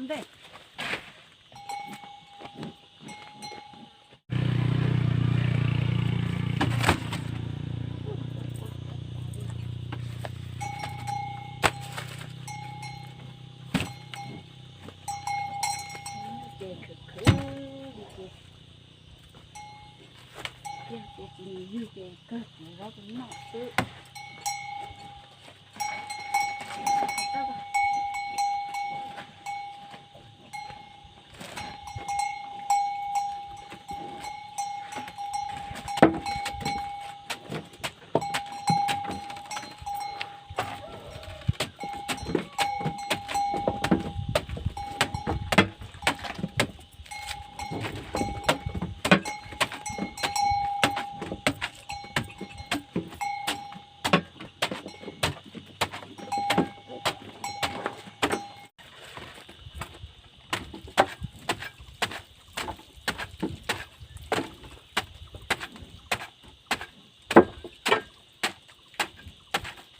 ntej. Ces khwv khwv li ces, tiag ces tsis nws ywg ces kawg kuv zaub tus noj xwb.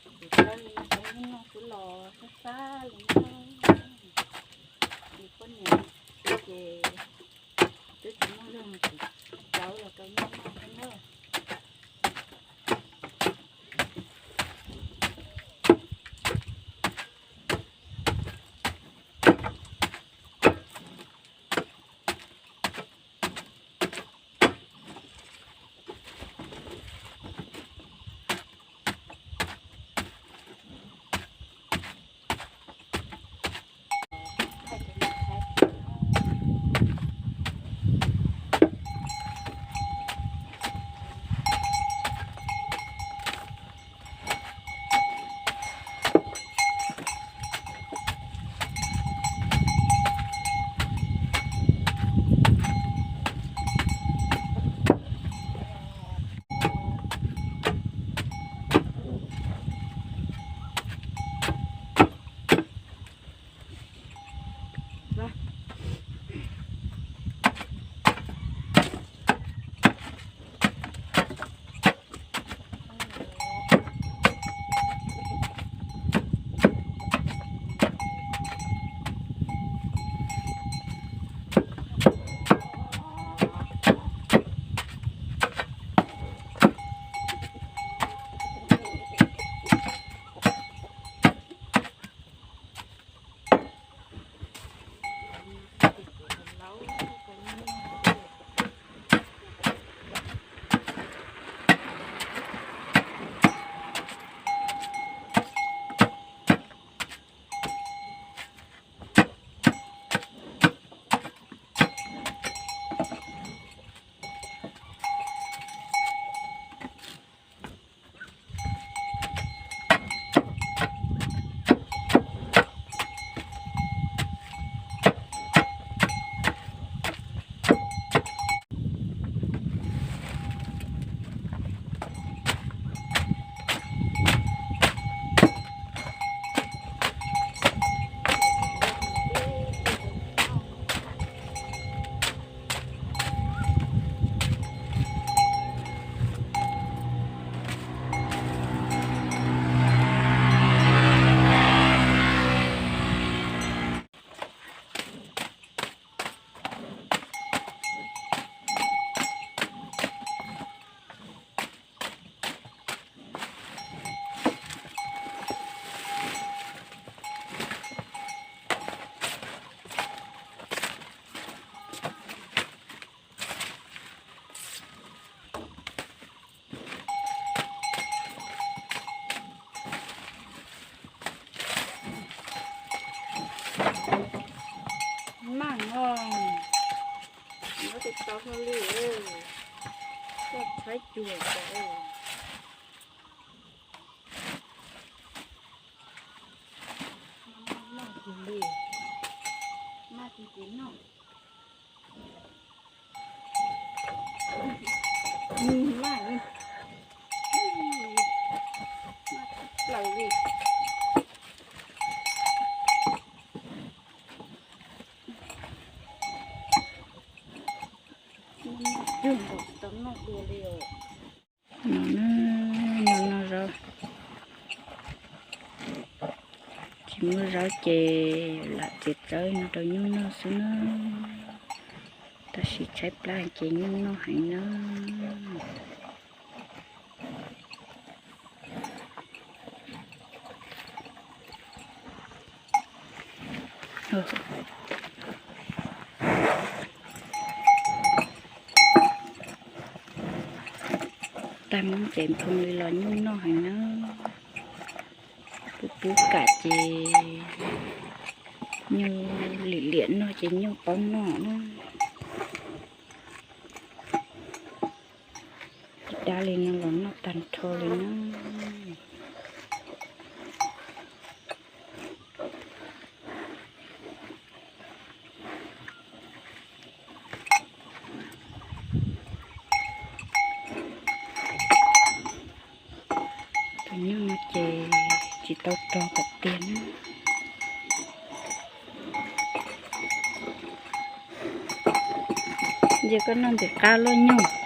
Kuv cov li no cov nyob noj xwb los sab sab li no. Ces poj niam ces twb tsis muaj zog, kuv cauv los rau noj noj xwb na. Maj os, muab tus tau hlo li, koj tshaib cuag tas. Maj tiag li, maj tiag tiag no. Maj, maj plaws li. Maj cuag npaum tsis tau noj dua li os. No, no, no, zaub. Muab zaub ces lam txiav txawb no rau nyuj noj xwb na. Tab sis tshaib plab ces nyuj noj heev na. Tag Hmoob ces nphoo li los nyuj noj heev na. Pub pub kam ces nyuj lim liam noj ces nyuj paub noj na. Ib dab li no los noj tag nrho li na. Tus nyuj no ces tsis tau rog kom tiag na. Ces koj noj ntawm qab luaj nyuj.